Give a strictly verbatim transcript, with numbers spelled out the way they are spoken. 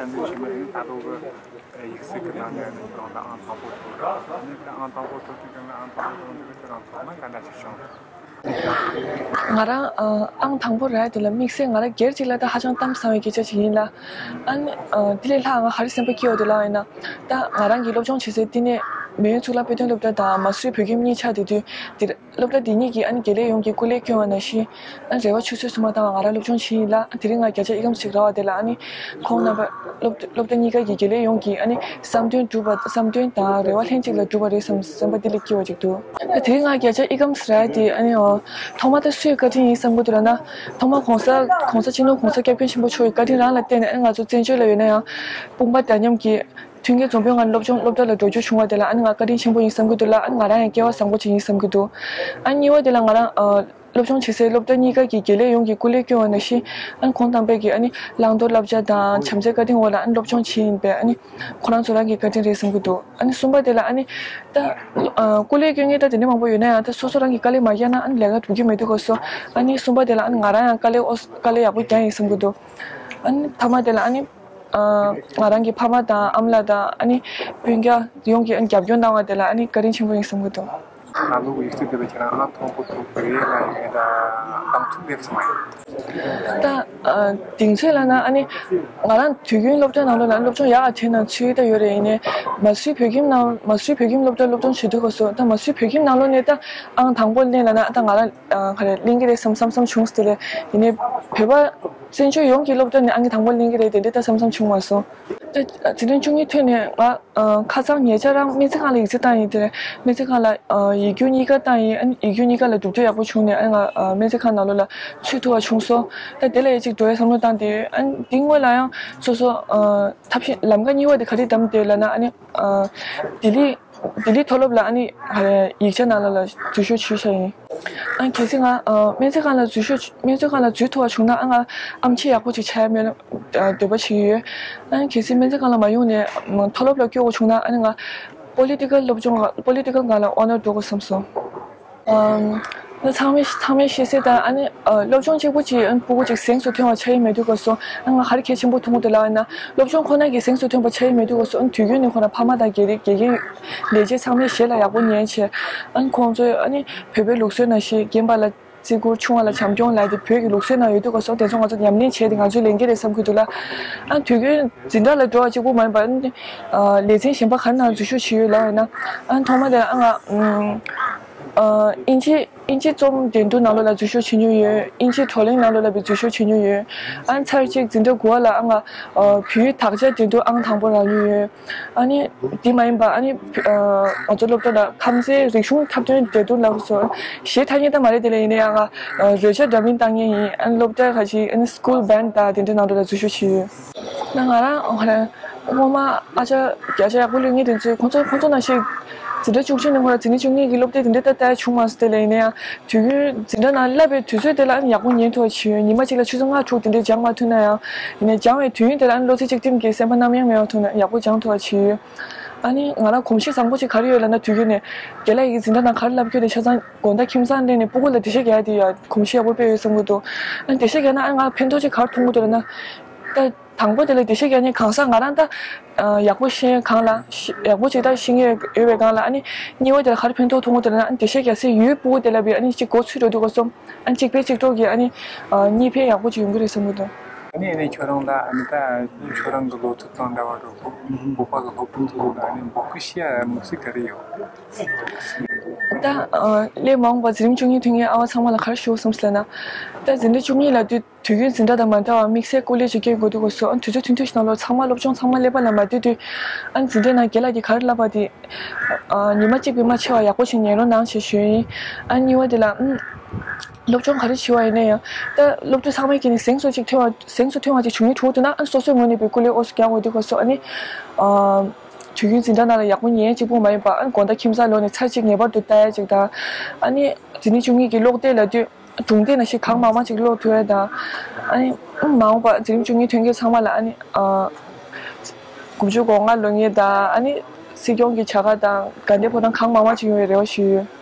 ད་དུང་གི་ཡིག་ཚད་ཀྱི་ནང་ནས་ནི་རང་ལ་ཨང་དང་པོ་ཐོབ་ར། ནི་ད་ཨང་དང་པོ་ཐོབ་དུས་ཀྱང་ཨང་དང་པོ་ཐོབ་དུས་ཀྱང་ཚང་མ་ག་འདྲ་ཞིག་བྱུང་། ང་རང་ཨ་ཨང་དང་པོ་རག་དེ་ལ་དམིགས་བསལ་ང་རང་སྒེར་གཅིག་ལ་ད་ཧ་ཅང་གཏམ་བཟང་བའི་སྐད་ཆ་ཞིག་ཡིན་ལ། ཨ་ནི་ཨ་དེ་ལས་ལྷག་ང་ཧ་རི་སེམས་པ་སྐྱིད་པ་དེ་ལ་ཡིན་ན། ད་ང་རང་གི་སློབ་སྦྱོང་བྱེད་སའི་དེ་ནས་མེས་དབོན་གཙུག་ལག་དཔེ་སྟོན་སློབ་གྲྭ་དང་མ་སུའི་བོད་ཁྱིམ་གཉིས་ཆགས་དེ་དུས་དེར་སློབ་གྲྭ་འདི་གཉིས་ཀྱིས་ཨ་ནི་དགེ་ལས་ཡོངས་ཀྱི་སྐུ་ལས་བསྐྱོན་པ་ནང་བཞིན། ཨ་རེ་བ་ཆུད་ཟོས་སུ་མ་བཏང་བར་ང་རང་སློབ་སྦྱོང་བྱེད་ཡིན་ལ། དེ་རིང་ང་བརྒྱ་ཆ་ཨི་ཀམ་ཞིག་རག་པ་དེ་ལ་ཨ་ནི་ཁོང་རྣམ་པ་སློབ་སློབ་གྲྭ་གཉིས་ཀ་གི་དགེ་ལས་ཡོངས་ཀྱི་ཨ་ནི་བསམ་དོན་འགྲུབ་པ། བསམ་དོན་དང་རེ་བ་ལྷན་ཅིག་ལ་འགྲུབ་པ་རེད་བསམ་སེམས་པ་འདི་ལས་སྐྱིད་པ་ཅིག་འདུག་ད་དེ་རིང་ང་བརྒྱ་ཆ་ཨི་ཀམ་རག་དེ་ཨ་ནི་ཨོ་ཐོག་མ་ད་སུའི་བཀའ་དྲིན་ཡིན་བསམ་གྱི་འདུག་ལབ་ན། ཐོག་མ་གོང་ས་གོང་ས་སྤྱི་ནོར་གོང་ས་སྐྱབས་མགོན་ཆེན་པོ་མཆོག་གི་བཀའ་དྲིན་རང་ལ་བརྟེན་ནས་ཨ་ནི་ང་ཚོ་བཙན་བྱོལ་ལ་ཡོད་ན་ཡང་དཔུང་པ་འདྲ་མཉམ་གྱི་མཐུན་རྐྱེན་འཛོམས་དཔོན་ང་སློབ་སྦྱོང་སློབ་གྲྭ་ལ་འགྲོ་རྒྱུ་བྱུང་བ་དེ་ལ་ཨ་ནི་ང་བཀའ་དྲིན་ཆེན་པོ་ཡིན་བསམ་གྱི་འདུག་ལ། ཨ་ནི་ང་རང་ཡང་སྐལ་བ་བཟང་པོ་ཅིག་ཡིན་བསམ་གྱི་འདུག་ཨ་ནི་གཉིས་པ་དེ་ལ་ང་རང་ཨ་སློབ་སྦྱོང་བྱེད་སའི་སློབ་གྲྭ་གཉིས་ཀ་གི་དགེ་ལས་ཡོངས་ཀྱི་སྐུ་ལས་བསྐྱོན་པ་ནང་བཞིན། ཨ་ནི་ཁོང་རྣམ་པས་ཀྱི་ཨ་ནི་བླང་དོར་བསླབ་བྱ་དང་བྱམས་བརྩེའི་བཀའ་དྲིན་འོག་ལ་ཨ་ནི་སློབ་སྦྱོང་བྱས་ཡིན་པས། ཨ་ནི་ཁོ་རང་ཚོ་རང་གི་བཀའ་དྲིན་རེད་བསམ་གྱི་འདུག་ཨ་ནི་གསུམ་པ་དེ་ལ་ཨ་ནི་ད་ཨ་སྐུ་ལས་བསྐྱོན་མཁན་ད་དེ་འདྲ་མང་པོ་ཡོད་ན་ཡང་ད་སོ་སོ་རང་གི་དཀའ་ལས་མ་རྒྱག་ན་ཨ་ནི་ལས་ཀ་སྒྲུབ་རྒྱུ་མེད་དུས་སྐབས་སུ། ཨ་ནི་གསུམ་པ་དེ་ལ་ཨ་ནི་ང་རང་ཡང་དཀའ་ལས་ཨོ་དཀའ་ལས་ཡག་པོ་རྒྱག་ཡིན་བསམ་གྱི་འདུག་ཨ་ནི་མཐའ་མ་དེ་ལ་ཨ་ནི་ཨ་ང་རང་གི་ཕ་མ་དང་ཨ་མ་ལགས་དང་ཨ་ནི་སྤུན་ཀྱག་ཡོངས་ཀྱིས་ཨ་ནི་རྒྱབ་སྐྱོར་གནང་བ་དེ་ལ་ཨ་ནི་བཀའ་དྲིན་ཆེན་པོ་ཡིན་བསམ་གྱི་འདུག་ད་ལོ་གི་ཡིག་ཚད་དེ་ལ་ཁྱེད་རང་ཨང་དང་པོ་ཐོབ་དགོས་ཡས་ལ་ཡིན་ད་གཏམ་ཚུལ་སླེབས་སོང་ཡ། ད་ཨ་གདེང་ཚོད་ལབ་ན་ཨ་ནི་ང་རང་དུས་རྒྱུན་སློབ་གྲྭ་ནང་ལོགས་ལ་སློབ་སྦྱོང་ཡག་ག་བྱས་ན་ཚུལ་ད་ཡོད་རེད། ཡིན་ནའི་མ་སུའི་བོད་ཁྱིམ་ནང་མ་སུའི་བོད་ཁྱིམ་སློབ་གྲྭ་སློབ་སྦྱོང་བྱེད་དུས་སྐབས་སུ་ད་མ་སུའི་བོད་ཁྱིམ་ནང་ལོགས་ནས་ད་ཨང་དང་པོ་ལེན་ལབ་ན་ད་ང་རང་ཨ་ག་རེ་ལེན་གྱི་རེད་བསམ་བསམ་བསམ་བྱུང་སོང་། དེ་ལས་ཡིན་ནའི་བོད་པ་བཙན་བྱོལ་ཡོངས་ཀྱི་སློབ་གྲྭ་ནས་ཨང་ཀི་དང་པོ་ལེན་གྱི་རེད་དེ་འདྲ་ད་བསམ་བསམ་བྱུང་མ་སོང་། ད་འཛིན་གྲྭ་བཅུ་གཉིས་ཐོན་ནས་ང་ཨ་ཁ་སང་ཉེ་ཆར་རང་སྨན་རྩིས་ཁང་ལ་ཡིག་ཚད་བཏང་ཡིན། དེ་ལས་སྨན་རྩིས་ཁང་ལ་ཨ་ཡིག་རྒྱུགས་གཉིས་ཀ་བཏང་ཡིན། ཨ་ནི་ཡིག་རྒྱུགས་གཉིས་ཀ་ལ་གྲུབ་འབྲས་ཡག་པོ་བྱུང་ནས་ཨ་ནི་ང་ཨ་སྨན་རྩིས་ཁང་ནང་ལོགས་ལ་ཚུད་ཐུབ་པ་བྱུང་སོང་། ད་དེ་ལ་ཡ་གཅིག་འགྲོ་ཡའི་བསམ་བློ་བཏང་སྟེ་ཨ་ནི་འདི་སྔོན་ལ་ཡང་སོ་སོ་ཨ་ཐབས་ཤེས་ལམ་ཁ་གཉིས་པ་དེ་ག་རེ་བདམས་ཏེ་ལབ་ན་ཨ་ནི་ཨ་ལྡི་ལི་ལྡི་ལི་མཐོ་སློབ་ལ་ཨ་ནི་ཡིག་ཆ་ནང་ལོགས་ལ་འཛུལ་ཞུགས་བྱས་ཤག་ཡིན། ཨ་གལ་སྲིད་ང་ཨ་སྨན་རྩིས་ཁང་ལ་འཛུལ་ཞུགས་སྨན་རྩིས་ཁང་ལ་འཛུལ་ཐུབ་པ་བྱུང་ན་ཨ་ང་ཨེམ་ཆི་ཡག་པོ་ཅིག་བྱ་ཡ་མེད་ན་འདོད་པ་བྱེད་ཀྱི་ཡོད། ཨ་གལ་སྲིད་སྨན་རྩིས་ཁང་ལ་མ་ཡོང་ནས་མཐོ་སློབ་ལ་བསྐྱོད་དགོས་བྱུང་ན་ཨ་ནི་ང་པོ་ལི་ཊི་ཀལ་སློབ་སྦྱོང་པོ་ལི་ཊི་ཀལ་སྒང་ལ་ཨོ་ནར་འགྲོ་དགོས་བསམ་སོང་། ཨམ། ད་ཚང་མས་ཚང་མས་ཤེས་གསལ་ལྟར་ཨ་ནི་ཨ་སློབ་སྦྱོང་གཅིག་པུ་གཅིག་ཨ་ནི་སྤུ་གུ་གཅིག་གཟེངས་སུ་ཐོན་པ་ཆགས་ཀྱི་མེད་དུས་སྐབས་སུ་ཨ་ང་ག་རེ་གལ་ཆེན་པོ་མཐོང་གི་འདུག་ལབ་ན། སློབ་སྦྱོང་ཁོ་ན་གིས་གཟེངས་སུ་ཐོན་པ་ཆགས་ཀྱི་མེད་དུས་སྐབས་སུ་ཨ་ནི་དུས་རྒྱུན་ནས་ཁོ་རང་ཕ་མ་དང་དགེ་རྒན་དགེ་རྒན་ལས་བྱེད་ཚང་མའི་ཞལ་ལ་ཡག་པོ་ཉན་བྱས། ཨ་ནི་ཁོང་ཚོས་ཨ་ནི་བོད་པའི་ལུགས་སྲོལ་ནང་བཞིན་རྒན་པ་ལ་བརྩི་བཀུར་ཆུང་བ་ལ་བྱམས་སྐྱོང་ལབ་དེ་བོད་ཀྱི་ལུགས་སྲོལ་ནང་ཡོད་དུས་སྐབས་སུ་དེ་ཚོ་ང་ཚོ་ཉམས་ལེན་བྱས་ཏེ་ང་ཚོའི་ལས་འགན་རེད་བསམ་གྱི་འདུག་ལ། ཨ་ནི་དུས་རྒྱུན་འཛིན་གྲྭ་ལ་འགྲོ་བ་གཅིག་པུ་མ་ཡིན་པར་ཨ་ནི་ལེ་ཚན་གཞན་པ་ག་རེ་ནང་འཛུལ་ཞུགས་བྱས་ཡོད་ལབ་ཡོད་ན། ཨ་ནི་ཐོག་མ་དེ་ཨ་ང་ཨ་དབྱིན་ཇི་དབྱིན་ཇི་རྩོམ་འགྲན་བསྡུར་ནང་ལོགས་ལ་འཛུལ་ཞུགས་བྱེད་མྱོང་ཡོད། དབྱིན་ཇིའི་བགྲོ་གླེང་ནང་ལོགས་ལ་བའི་འཛུལ་ཞུགས་བྱེད་མྱོང་ཡོད། ཨ་ནི་ཚར་གཅིག་འཛིན་གྲྭ་དགུ་པ་ལ་ཨ་ང་ཨ་བོད་ཡིག་དག་ཆ་འགྲན་བསྡུར་ཨང་དང་པོ་རག་མྱོང་ཡོད། ཨ་ནི་དེ་མ་ཡིན་པ་ཨ་ནི་ཨ་ང་ཚོ་སློབ་གྲྭ་ལ་ཁམས་ཚན་རིག་གཞུང་འཁྲབ་སྟོན་འགྲན་བསྡུར་ལ་སོགས་གཞས་ཐ་སྙད་ད་མ་རེད། དེ་ལ་ཡིན་ནའི་ཨ་ང་ཨ་རོལ་ཆ་འདྲ་མིན་བཏང་མཁན་ཡིན། ཨ་ནི་སློབ་གྲྭ་ཁ་ཅིག་ཨ་ནི་སྐུལ་བྷན་ཌི་དང་དེ་འདྲའི་ནང་ལོགས་ལ་འཛུལ་ཞུགས་བྱས་ཡོད། ད་ང་རང་ཧ་ར་སྔོན་མ་ཨ་ཅག་བརྒྱ་ཆ་ཡག་པོ་ལོན་མཁན་དེ་ཚོས་ཁོང་ཚོ་ཁོང་ཚོ་ནང་བཞིན་འཛིན་གྲྭ་བཅུ་གཅིག་ནས་ཁོ་རང་འཛིན་གྲྭ་བཅུ་གཉིས་ཀྱི་སློབ་དེབ་དེ་འདྲ་ད་ལྟ་བྱུང་མ་སོང་། དེ་ལ་ཡིན་ན་ཡང་དུས་རྒྱུན་འཛིན་གྲྭ་ནང་བསླབ་པའི་དུས་ཚོད་དེ་ལ་ཡག་པོ་ཉན་ཐུབ་པ་བྱས་ཡོད། ཉི་མ་གཅིག་ལ་ཆུ་ཚོད་ལྔ་དྲུག་དེ་འདྲ་སྦྱང་མ་ཐུབ་ན་ཡང་ཡིན་ན་སྦྱང་བའི་དུས་ཡུན་དེ་ལ་བློ་རྩེ་གཅིག་སྒྲིམ་གྱིས་སེམས་པ་རྣམ་གཡེང་མེད་པ་ཐོག་ནས་ཡག་པོ་སྦྱང་ཐུབ་པ་བྱས་ཡོད། ཨ་ནི་ང་རང་གོམས་གཤིས་བཟང་པོ་ཅིག་ག་རེ་ཡོད་ལབ་ན། དུས་རྒྱུན་ནས་རྒན་ལགས་ཀྱིས་འཛིན་གྲྭ་ནང་ག་རེ་བསླབ་ཀྱི་ཡོད་དེ་ཆ་ཚང་དགོང་དག་ཁྱིམ་ཚང་སླེབས་ནས་སྤུ་གུ་ལ་འགྲེལ་བཤད་རྒྱག་ཡ་དེ་ཡ་གོམས་གཤིས་ཡག་པོ་དཔེ་ཡོད་བསམ་གྱི་འདུག་ཨ་ནི་འགྲེལ་བཤད་རྒྱག་ན་ཨ་ང་ཕན་ཐོགས་ཅིག་ག་རེ་མཐོང་གི་འདུག་ལབ་ན། ད་དང་པོ་དེ་ལ་འགྲེལ་བཤད་རྒྱག་ནས་གང་ཟག་ང་རང་ད་ཨ་ཡག་པོ་ཤེས་སྒང་ལ་ཤེས་ཡག་པོ་ཅིག་ད་ཤེས་ཀྱི་ཡོད་པའི་སྒང་ལ། ཨ་ནི་གཉིས་པ་དེ་ལ་ག་རེ་ཕན་ཐོགས་མཐོང་གི་འདུག་ལབ་ན། ཨ་ནི་འགྲེལ་བཤད་རྒྱག་སའི་ཡུལ་སྤུ་གུ་དེ་ལ་བི་ཨ་ནི་གཅིག་མགོ་ཚུད་འགྲོ་དུས་སྐབས་སུ་ཨ་ནི་གཅིག་ཕན་གཅིག་གྲོགས་ཀྱི་ཨ་ནི་ཨ་གཉིས་ཕན་ཡག་པོ་ཅིག་ཡོང་གི་རེད་བསམ་གྱི་འདུག་ཨ་ནི་ཨ་ནི་ཁྱོད་རང་ལ་ཨ་ནི་ད་ཁྱོད་རང་གི་ལོ་ཚོད་དང་འདྲ་བ་འགྲོ་བོད་པ་གི་སློབ་ཕྲུག་ཚོ་ལ་ཨ་ནི་འབོད་སྐུལ་ཞུ་ཡ་དམིགས་བསལ་ག་རེ་ཡོད། ད་ཨ་སླད་མ་འོངས་པ་འཛིན་རིམ་བཅུ་གཉིས་ཐོན་མཁན་ཨ་བ་ཚང་མ་ལ་ག་རེ་ཞུ་དགོས་བསམ་ཟེར་ན། ད་འཛིན་གྲྭ་བཅུ་གཉིས་ལ་དུས་དུས་རྒྱུན་འཛིན་གྲྭ་དང་མ་འདྲ་བར་དམིགས་བསལ་སྐུ་ལས་ཅིག་སྐྱོན་དགོས་དུས་སྐབས་སུ་ཨ་དུས་ཚོད་ཐུང་ཐུང་ཞིག་ནང་ལོགས་ཚང་མ་སློབ་སྦྱོང་ཚང་མ་ཀླད་པ་ལ་མ་བསྡུས་དུས། ཨ་འཛིན་གྲྭའི་ནང་རྒན་ལགས་ཀྱིས་ག་རེ་བསླབ་པ་དེ་ཨ་ཉི་མ་གཅིག་པས་མ་ཆེ་བ་ཡག་པོ་ཞིག་ཉན་རོགས་གནང་ཞེས་ཞུས་ཡིན། ཨ་གཉིས་པ་དེ་ལ་ཨུམ། སློབ་སྦྱོང་ག་རེ་བྱས་པ་ཡིན་ན་ཡང་ད་སློབ་ཕྲུག་ཚང་མའི་དཀྱིལ་ནས་གཟེངས་སུ་ཅིག་ཐོན་པ་གཟེངས་སུ་ཐོན་པ་ཅིག་བྱུང་མི་ཐུབ་འདུག་ན། ཨ་སོ་སོའི་ངོས་ནས་བའི་སྐུ་ལས་ཨོ་སི་རྒྱག་དགོས་དུས་སྐབས་སུ་ཨ་ནི་ཨ་དུས་རྒྱུན་འཛིན་གྲྭ་ནང་ལ་ཡག་པོ་ཉན་གཅིག་པུ་མ་ཡིན་པ་ཨ་ནི་དགོང་དག་ཁྱིམ་ཚང་ལོག་ནས་ཚར་གཅིག་ངེས་པར་དུ་ལྟ་ཡ་ཅིག་དང་། ཨ་ནི་འཛིན་གྲྭ་བཅུ་གཉིས་ཀྱི་ཀློག་དེབ་ལབ་དུས་སྒྲུང་དེབ་ནང་བཞིན་གང་མང་མང་ཅིག་ཀློག་ཐུབ་ཡ་དང་། ཨ་ནི་མ་འོངས་པ་འཛིན་རིམ་བཅུ་གཉིས་ཐོན་མཁན་ཚང་མ་ལ་ཨ་ནི་ཨ་དགུ་བཅུ་གོ་ལྔ་ལོན་ཡས་དང་། ཨ་ནི་སྲིད་སྐྱོང་གི་བྱ་དགའ་དང་དགའ་ལྡན་ཕོ་བྲང་གང་མང་མང་ཅིག་ཡོང་བའི་རེ་བ་ཞུས་ཡོད།